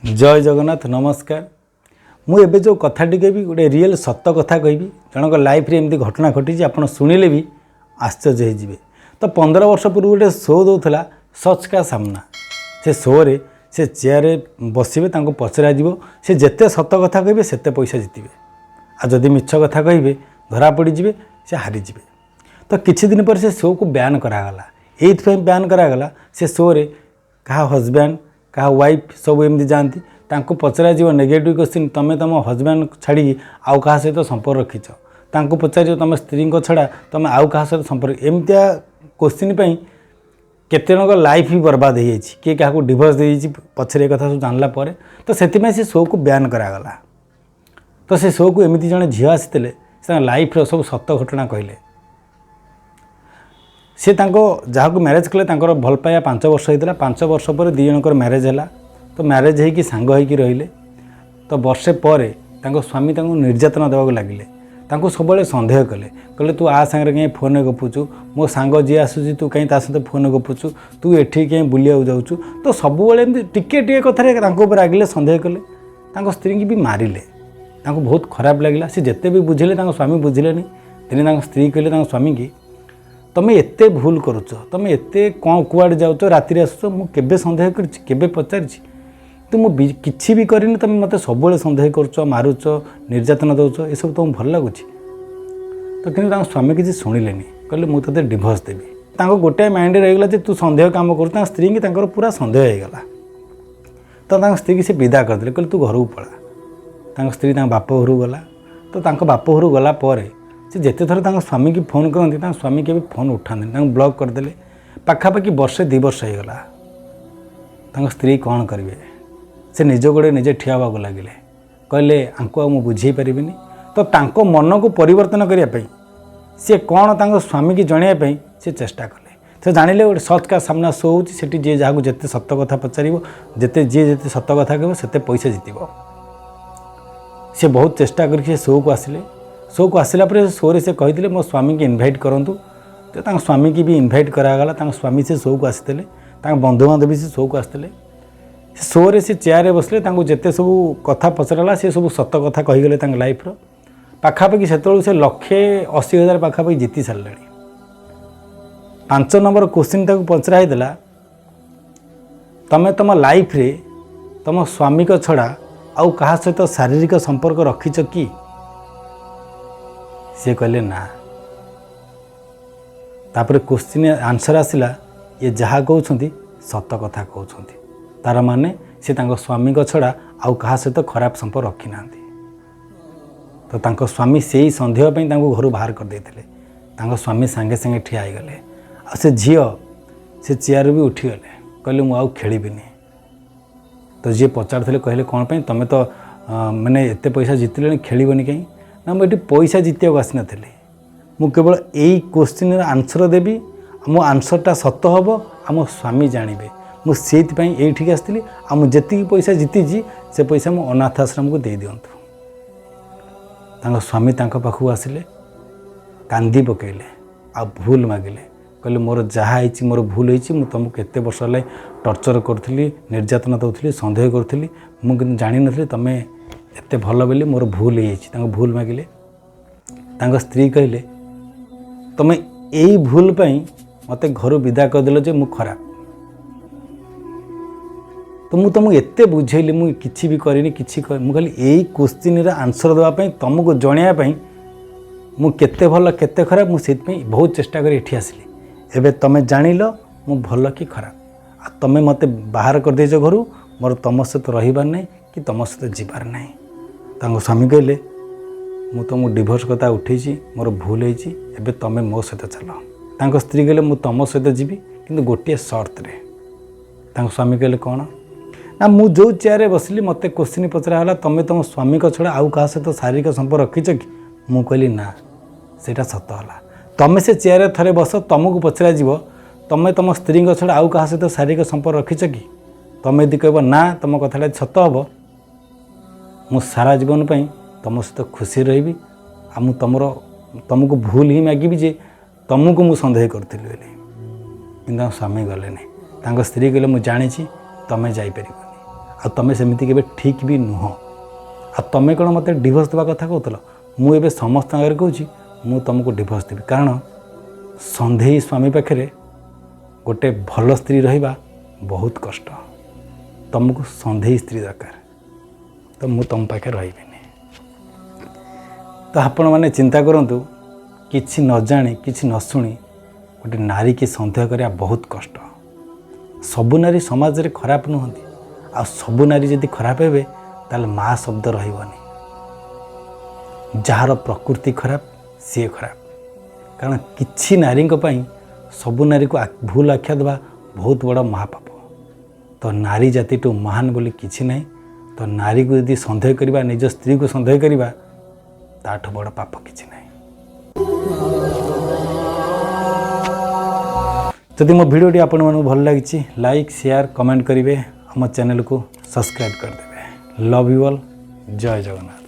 ଜୟ ଜଗନ୍ନାଥ, ନମସ୍କାର। ମୁଁ ଏବେ ଯେଉଁ କଥାଟି କହିବି, ଗୋଟେ ରିଏଲ୍ ସତ କଥା କହିବି। ଜଣଙ୍କ ଲାଇଫ୍ରେ ଏମିତି ଘଟଣା ଘଟିଛି, ଆପଣ ଶୁଣିଲେ ବି ଆଶ୍ଚର୍ଯ୍ୟ ହେଇଯିବେ। ତ 15 ବର୍ଷ ପୂର୍ବରୁ ଗୋଟେ ଶୋ ଦେଉଥିଲା, ସଚ୍ କା ସାମ୍ନା। ସେ ଶୋରେ ସେ ଚେୟାରରେ ବସିବେ, ତାଙ୍କୁ ପଚରାଯିବ, ସେ ଯେତେ ସତ କଥା କହିବେ ସେତେ ପଇସା ଜିତିବେ, ଆଉ ଯଦି ମିଛ କଥା କହିବେ, ଧରା ପଡ଼ିଯିବେ, ସେ ହାରିଯିବେ। ତ କିଛି ଦିନ ପରେ ସେ ଶୋକୁ ବ୍ୟାନ୍ କରାଗଲା। ଏଇଥିପାଇଁ ବ୍ୟାନ୍ କରାଗଲା, ସେ ଶୋରେ କାହା ହଜବ୍ୟାଣ୍ଡ, କାହା ୱାଇଫ୍ ସବୁ ଏମିତି ଯାଆନ୍ତି, ତାଙ୍କୁ ପଚରାଯିବ ନେଗେଟିଭ୍ କୋଶ୍ଚିନ୍, ତୁମେ ତୁମ ହଜବ୍ୟାଣ୍ଡ ଛାଡ଼ିକି ଆଉ କାହା ସହିତ ସମ୍ପର୍କ ରଖିଛ? ତାଙ୍କୁ ପଚାରିବ, ତୁମ ସ୍ତ୍ରୀଙ୍କ ଛଡ଼ା ତୁମେ ଆଉ କାହା ସହିତ ସମ୍ପର୍କ? ଏମିତିଆ କୋଶ୍ଚିନ୍ ପାଇଁ କେତେ ଜଣଙ୍କ ଲାଇଫ୍ ବି ବର୍ବାଦ ହେଇଯାଇଛି, କିଏ କାହାକୁ ଡିଭୋର୍ସ ଦେଇଯାଇଛି ପଛରେ ଏ କଥା ସବୁ ଜାଣିଲା ପରେ। ତ ସେଥିପାଇଁ ସେ ଶୋକୁ ବ୍ୟାନ୍ କରାଗଲା। ତ ସେ ଶୋକୁ ଏମିତି ଜଣେ ଝିଅ ଆସିଥିଲେ, ସେ ତାଙ୍କ ଲାଇଫ୍ର ସବୁ ସତ ଘଟଣା କହିଲେ। ସେ ତାଙ୍କ ଯାହାକୁ ମ୍ୟାରେଜ୍ କଲେ, ତାଙ୍କର ଭଲ ପାଇବା 5 ବର୍ଷ ହେଇଥିଲା। 5 ବର୍ଷ ପରେ ଦୁଇ ଜଣଙ୍କର ମ୍ୟାରେଜ୍ ହେଲା। ତ ମ୍ୟାରେଜ୍ ହେଇକି ସାଙ୍ଗ ହେଇକି ରହିଲେ। ତ ବର୍ଷେ ପରେ ତାଙ୍କ ସ୍ୱାମୀ ତାଙ୍କୁ ନିର୍ଯାତନା ଦେବାକୁ ଲାଗିଲେ। ତାଙ୍କୁ ସବୁବେଳେ ସନ୍ଦେହ କଲେ। କହିଲେ, ତୁ ଆ ସାଙ୍ଗରେ କାହିଁ ଫୋନ୍ରେ ଗପୁଛୁ? ମୋ ସାଙ୍ଗ ଯିଏ ଆସୁଛି, ତୁ କାହିଁ ତା ସହିତ ଫୋନ୍ରେ ଗପୁଛୁ? ତୁ ଏଠିକି କାହିଁ ବୁଲିବାକୁ ଯାଉଛୁ? ତ ସବୁବେଳେ ଏମିତି ଟିକେ ଟିକେ କଥାରେ ତାଙ୍କ ଉପରେ ରାଗିଲେ, ସନ୍ଦେହ କଲେ, ତାଙ୍କ ସ୍ତ୍ରୀକି ବି ମାରିଲେ। ତାଙ୍କୁ ବହୁତ ଖରାପ ଲାଗିଲା। ସେ ଯେତେ ବି ବୁଝିଲେ, ତାଙ୍କ ସ୍ୱାମୀ ବୁଝିଲେନି। ଦିନେ ତାଙ୍କ ସ୍ତ୍ରୀ କହିଲେ ତାଙ୍କ ସ୍ୱାମୀକି, ତମେ ଏତେ ଭୁଲ କରୁଛ, ତମେ ଏତେ କ'ଣ କୁଆଡ଼େ ଯାଉଛ, ରାତିରେ ଆସୁଛ, ମୁଁ କେବେ ସନ୍ଦେହ କରିଛି? କେବେ ପଚାରିଛି? କିନ୍ତୁ ମୁଁ କିଛି ବି କରିନି, ତମେ ମୋତେ ସବୁବେଳେ ସନ୍ଦେହ କରୁଛ, ମାରୁଛ, ନିର୍ଯାତନା ଦେଉଛ, ଏସବୁ ତୁମକୁ ଭଲ ଲାଗୁଛି? ତ କିନ୍ତୁ ତାଙ୍କ ସ୍ୱାମୀ କିଛି ଶୁଣିଲେନି। କହିଲେ, ମୁଁ ତୋତେ ଡିଭୋର୍ସ ଦେବି। ତାଙ୍କ ଗୋଟାଏ ମାଇଣ୍ଡରେ ରହିଗଲା ଯେ ତୁ ସନ୍ଦେହ କାମ କରୁଛୁ। ତାଙ୍କ ସ୍ତ୍ରୀକି ତାଙ୍କର ପୁରା ସନ୍ଦେହ ହେଇଗଲା। ତ ତାଙ୍କ ସ୍ତ୍ରୀକି ସେ ବିଦା କରିଦେଲେ। କହିଲେ, ତୁ ଘରକୁ ପଳା। ତାଙ୍କ ସ୍ତ୍ରୀ ତାଙ୍କ ବାପ ଘରକୁ ଗଲା। ତ ତାଙ୍କ ବାପ ଘରକୁ ଗଲା ପରେ ସେ ଯେତେ ଥର ତାଙ୍କ ସ୍ୱାମୀକି ଫୋନ୍ କରନ୍ତି, ତାଙ୍କ ସ୍ୱାମୀ କେବେ ଫୋନ୍ ଉଠାନ୍ତିନି, ତାଙ୍କୁ ବ୍ଲକ୍ କରିଦେଲେ। ପାଖାପାଖି ବର୍ଷେ 2 ବର୍ଷ ହେଇଗଲା। ତାଙ୍କ ସ୍ତ୍ରୀ କ'ଣ କରିବେ? ସେ ନିଜ ଗୋଡ଼ରେ ନିଜେ ଠିଆ ହେବାକୁ ଲାଗିଲେ। କହିଲେ, ଆଙ୍କୁ ଆଉ ମୁଁ ବୁଝେଇ ପାରିବିନି। ତ ତାଙ୍କ ମନକୁ ପରିବର୍ତ୍ତନ କରିବା ପାଇଁ ସିଏ କ'ଣ, ତାଙ୍କ ସ୍ୱାମୀକି ଜଣାଇବା ପାଇଁ ସେ ଚେଷ୍ଟା କଲେ। ସେ ଜାଣିଲେ ଗୋଟେ ସଚ୍ କା ସାମ୍ନା ଶୋ ହେଉଛି, ସେଠି ଯିଏ ଯାହାକୁ ଯେତେ ସତ କଥା ପଚାରିବ, ଯେତେ ଯିଏ ଯେତେ ସତ କଥା କହିବ, ସେତେ ପଇସା ଜିତିବ। ସେ ବହୁତ ଚେଷ୍ଟା କରିକି ସେ ଶୋକୁ ଆସିଲେ। ଶୋକୁ ଆସିଲା ପରେ ସେ ଶୋରେ ସେ କହିଥିଲେ, ମୋ ସ୍ୱାମୀକି ଇନଭାଇଟ୍ କରନ୍ତୁ। ତ ତାଙ୍କ ସ୍ୱାମୀକି ବି ଇନଭାଇଟ୍ କରାଗଲା। ତାଙ୍କ ସ୍ୱାମୀ ସେ ଶୋକୁ ଆସିଥିଲେ, ତାଙ୍କ ବନ୍ଧୁବାନ୍ଧବ ବି ସେ ଶୋକୁ ଆସିଥିଲେ। ସେ ଶୋରେ ସେ ଚେୟାରରେ ବସିଲେ। ତାଙ୍କୁ ଯେତେ ସବୁ କଥା ପଚରାଲା, ସେ ସବୁ ସତ କଥା କହିଗଲେ ତାଙ୍କ ଲାଇଫ୍ର। ପାଖାପାଖି ସେତେବେଳକୁ ସେ 1,80,000 ପାଖାପାଖି ଜିତି ସାରିଲେଣି। 5 ନମ୍ବର କୋଶ୍ଚିନ୍ ତାକୁ ପଚରା ହେଇଥିଲା, ତମେ ତମ ଲାଇଫ୍ରେ ତମ ସ୍ୱାମୀଙ୍କ ଛଡ଼ା ଆଉ କାହା ସହିତ ଶାରୀରିକ ସମ୍ପର୍କ ରଖିଛ କି? ସିଏ କହିଲେ, ନା। ତାପରେ କୋଶ୍ଚିନ୍ ଆନ୍ସର୍ ଆସିଲା, ଇଏ ଯାହା କହୁଛନ୍ତି ସତ କଥା କହୁଛନ୍ତି। ତାର ମାନେ ସେ ତାଙ୍କ ସ୍ୱାମୀଙ୍କ ଛଡ଼ା ଆଉ କାହା ସହିତ ଖରାପ ସମ୍ପର୍କ ରଖିନାହାନ୍ତି। ତ ତାଙ୍କ ସ୍ୱାମୀ ସେଇ ସନ୍ଦେହ ପାଇଁ ତାଙ୍କୁ ଘରୁ ବାହାର କରିଦେଇଥିଲେ। ତାଙ୍କ ସ୍ୱାମୀ ସାଙ୍ଗେ ସାଙ୍ଗେ ଠିଆ ହେଇଗଲେ, ଆଉ ସେ ଝିଅ ସେ ଚେୟାରରୁ ବି ଉଠିଗଲେ। କହିଲେ, ମୁଁ ଆଉ ଖେଳିବିନି। ତ ଯିଏ ପଚାରୁଥିଲେ କହିଲେ, କ'ଣ ପାଇଁ? ତୁମେ ତ ମାନେ ଏତେ ପଇସା ଜିତିଲେଣି, ଖେଳିବନି କାହିଁ? ନା, ମୁଁ ଏଠି ପଇସା ଜିତିବାକୁ ଆସିନଥିଲି। ମୁଁ କେବଳ ଏଇ କୋଶ୍ଚିନ୍ର ଆନ୍ସର୍ ଦେବି, ଆଉ ମୋ ଆନ୍ସର୍ଟା ସତ ହେବ, ଆଉ ମୋ ସ୍ୱାମୀ ଜାଣିବେ। ମୁଁ ସେଇଥିପାଇଁ ଏଇଠିକି ଆସିଥିଲି। ଆଉ ମୁଁ ଯେତିକି ପଇସା ଜିତିଛି, ସେ ପଇସା ମୁଁ ଅନାଥ ଆଶ୍ରମକୁ ଦେଇଦିଅନ୍ତୁ। ତାଙ୍କ ସ୍ୱାମୀ ତାଙ୍କ ପାଖକୁ ଆସିଲେ, କାନ୍ଦି ପକାଇଲେ ଆଉ ଭୁଲ ମାଗିଲେ। କହିଲେ, ମୋର ଯାହା ହେଇଛି ମୋର ଭୁଲ ହେଇଛି। ମୁଁ ତୁମକୁ କେତେ ବର୍ଷ ହେଲା ଟର୍ଚର୍ କରୁଥିଲି, ନିର୍ଯାତନା ଦେଉଥିଲି, ସନ୍ଦେହ କରୁଥିଲି। ମୁଁ କିନ୍ତୁ ଜାଣିନଥିଲି ତୁମେ ଏତେ ଭଲ ବୋଲି। ମୋର ଭୁଲ ହେଇଯାଇଛି। ତାଙ୍କୁ ଭୁଲ ମାଗିଲେ। ତାଙ୍କ ସ୍ତ୍ରୀ କହିଲେ, ତୁମେ ଏଇ ଭୁଲ ପାଇଁ ମୋତେ ଘରୁ ବିଦା କରିଦେଲ ଯେ ମୁଁ ଖରାପ। ତ ମୁଁ ତୁମକୁ ଏତେ ବୁଝେଇଲି, ମୁଁ କିଛି ବି କରିନି, କିଛି ମୁଁ ଖାଲି ଏଇ କୋଶ୍ଚିନ୍ର ଆନ୍ସର୍ ଦେବା ପାଇଁ, ତୁମକୁ ଜଣାଇବା ପାଇଁ ମୁଁ କେତେ ଭଲ କେତେ ଖରାପ, ମୁଁ ସେଇଥିପାଇଁ ବହୁତ ଚେଷ୍ଟା କରି ଏଠି ଆସିଲି। ଏବେ ତୁମେ ଜାଣିଲ ମୁଁ ଭଲ କି ଖରାପ, ଆଉ ତୁମେ ମୋତେ ବାହାର କରିଦେଇଛ ଘରୁ। ମୋର ତୁମ ସହିତ ରହିବାର ନାହିଁ କି ତୁମ ସହିତ ଯିବାର ନାହିଁ। ତାଙ୍କ ସ୍ୱାମୀ କହିଲେ, ମୁଁ ତୁମକୁ ଡିଭୋର୍ସ କଥା ଉଠେଇଛି, ମୋର ଭୁଲ ହେଇଛି, ଏବେ ତୁମେ ମୋ ସହିତ ଚାଲ। ତାଙ୍କ ସ୍ତ୍ରୀ କହିଲେ, ମୁଁ ତୁମ ସହିତ ଯିବି, କିନ୍ତୁ ଗୋଟିଏ ସର୍ତ୍ତରେ। ତାଙ୍କ ସ୍ୱାମୀ କହିଲେ, କ'ଣ? ନା, ମୁଁ ଯେଉଁ ଚେୟାରରେ ବସିଲି, ମୋତେ କୋଶ୍ଚିନ୍ ପଚରା ହେଲା, ତୁମେ ତୁମ ସ୍ୱାମୀଙ୍କ ଛଡ଼ା ଆଉ କାହା ସହିତ ଶାରୀରିକ ସମ୍ପର୍କ ରଖିଛ କି? ମୁଁ କହିଲି ନା, ସେଇଟା ସତ ହେଲା। ତୁମେ ସେ ଚେୟାରରେ ଥରେ ବସ, ତୁମକୁ ପଚରାଯିବ, ତୁମେ ତୁମ ସ୍ତ୍ରୀଙ୍କ ଛଡ଼ା ଆଉ କାହା ସହିତ ଶାରୀରିକ ସମ୍ପର୍କ ରଖିଛ କି? ତୁମେ ଯଦି କହିବ ନା, ତୁମ କଥାଟା ସତ ହେବ, ମୁଁ ସାରା ଜୀବନ ପାଇଁ ତୁମ ସହିତ ଖୁସି ରହିବି, ଆଉ ମୁଁ ତୁମକୁ ଭୁଲ ହିଁ ମାଗିବି ଯେ ତୁମକୁ ମୁଁ ସନ୍ଦେହ କରୁଥିଲି ବୋଲି। କିନ୍ତୁ ତାଙ୍କ ସ୍ୱାମୀ ଗଲେନି। ତାଙ୍କ ସ୍ତ୍ରୀ କହିଲେ, ମୁଁ ଜାଣିଛି ତୁମେ ଯାଇପାରିବନି। ଆଉ ତୁମେ ସେମିତି କେବେ ଠିକ୍ ବି ନୁହଁ। ଆଉ ତୁମେ କ'ଣ ମୋତେ ଡିଭୋର୍ସ ଦେବା କଥା କହୁଥିଲ? ମୁଁ ଏବେ ସମସ୍ତଙ୍କ ଆଗରେ କହୁଛି, ମୁଁ ତୁମକୁ ଡିଭୋର୍ସ ଦେବି। କାରଣ ସନ୍ଦେହୀ ସ୍ୱାମୀ ପାଖରେ ଗୋଟେ ଭଲ ସ୍ତ୍ରୀ ରହିବା ବହୁତ କଷ୍ଟ। ତୁମକୁ ସନ୍ଦେହୀ ସ୍ତ୍ରୀ ଦରକାର, ତ ମୁଁ ତୁମ ପାଖରେ ରହିବିନି। ତ ଆପଣମାନେ ଚିନ୍ତା କରନ୍ତୁ, କିଛି ନ ଜାଣି, କିଛି ନ ଶୁଣି ଗୋଟେ ନାରୀକି ସନ୍ଦେହ କରିବା ବହୁତ କଷ୍ଟ। ସବୁ ନାରୀ ସମାଜରେ ଖରାପ ନୁହନ୍ତି। ଆଉ ସବୁ ନାରୀ ଯଦି ଖରାପ ହେବେ, ତାହେଲେ ମା ଶବ୍ଦ ରହିବନି। ଯାହାର ପ୍ରକୃତି ଖରାପ, ସିଏ ଖରାପ। କାରଣ କିଛି ନାରୀଙ୍କ ପାଇଁ ସବୁ ନାରୀକୁ ଭୁଲ ଆଖ୍ୟା ଦେବା ବହୁତ ବଡ଼ ମହାପାପ। ତ ନାରୀ ଜାତିଠୁ ମହାନ ବୋଲି କିଛି ନାହିଁ। ତ ନାରୀକୁ ଯଦି ସନ୍ଦେହ କରିବା, ନିଜ ସ୍ତ୍ରୀକୁ ସନ୍ଦେହ କରିବା, ତାଠୁ ବଡ଼ ପାପ କିଛି ନାହିଁ। ଯଦି ମୋ ଭିଡ଼ିଓଟି ଆପଣମାନଙ୍କୁ ଭଲ ଲାଗିଛି, ଲାଇକ୍, ସେୟାର, କମେଣ୍ଟ କରିବେ, ଆମ ଚ୍ୟାନେଲକୁ ସବସ୍କ୍ରାଇବ୍ କରିଦେବେ। Love you all. Jay Jagannath.